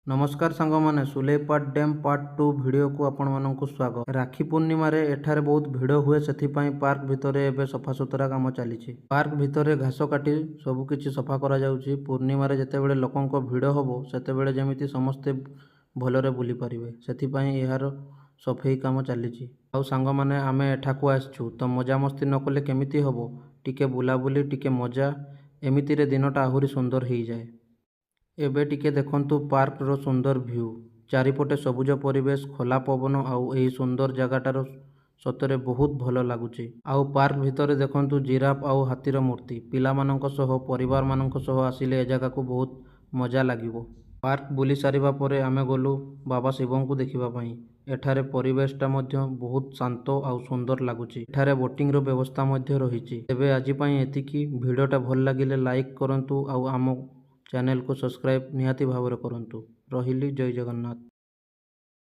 ନମସ୍କାର ସାଙ୍ଗମାନେ, Suleipat dam part 2 ଭିଡ଼ିଓକୁ ଆପଣମାନଙ୍କୁ ସ୍ୱାଗତ। ରାକ୍ଷୀ ପୂର୍ଣ୍ଣିମାରେ ଏଠାରେ ବହୁତ ଭିଡ଼ ହୁଏ, ସେଥିପାଇଁ ପାର୍କ ଭିତରେ ଏବେ ସଫାସୁତୁରା କାମ ଚାଲିଛି। ପାର୍କ ଭିତରେ ଘାସ କାଟି ସବୁକିଛି ସଫା କରାଯାଉଛି। ପୂର୍ଣ୍ଣିମାରେ ଯେତେବେଳେ ଲୋକଙ୍କ ଭିଡ଼ ହେବ, ସେତେବେଳେ ଯେମିତି ସମସ୍ତେ ଭଲରେ ବୁଲି ପାରିବେ, ସେଥିପାଇଁ ଏହାର ସଫେଇ କାମ ଚାଲିଛି। ଆଉ ସାଙ୍ଗମାନେ, ଆମେ ଏଠାକୁ ଆସିଛୁ ତ ମଜାମସ୍ତି ନ କଲେ କେମିତି ହେବ? ଟିକେ ବୁଲାବୁଲି, ଟିକେ ମଜା, ଏମିତିରେ ଦିନଟା ଆହୁରି ସୁନ୍ଦର ହେଇଯାଏ। ଏବେ ଟିକେ ଦେଖନ୍ତୁ ପାର୍କର ସୁନ୍ଦର ଭ୍ୟୁ। ଚାରିପଟେ ସବୁଜ ପରିବେଶ, ଖୋଲା ପବନ ଆଉ ଏହି ସୁନ୍ଦର ଜାଗାଟାର ସତରେ ବହୁତ ଭଲ ଲାଗୁଛି। ଆଉ ପାର୍କ ଭିତରେ ଦେଖନ୍ତୁ ଜିରାଫ ଆଉ ହାତୀର ମୂର୍ତ୍ତି। ପିଲାମାନଙ୍କ ସହ, ପରିବାରମାନଙ୍କ ସହ ଆସିଲେ ଏ ଜାଗାକୁ ବହୁତ ମଜା ଲାଗିବ। ପାର୍କ ବୁଲି ସାରିବା ପରେ ଆମେ ଗଲୁ ବାବା ଶିବଙ୍କୁ ଦେଖିବା ପାଇଁ। ଏଠାରେ ପରିବେଶଟା ମଧ୍ୟ ବହୁତ ଶାନ୍ତ ଆଉ ସୁନ୍ଦର ଲାଗୁଛି। ଏଠାରେ ବୋଟିଂର ବ୍ୟବସ୍ଥା ମଧ୍ୟ ରହିଛି। ତେବେ ଆଜି ପାଇଁ ଏତିକି। ଭିଡ଼ିଓଟା ଭଲ ଲାଗିଲେ ଲାଇକ୍ କରନ୍ତୁ ଆଉ ଆମ ଚ୍ୟାନେଲକୁ ସବସ୍କ୍ରାଇବ୍ ନିହାତି ଭାବରେ କରନ୍ତୁ। ରହିଲି, ଜୟ ଜଗନ୍ନାଥ।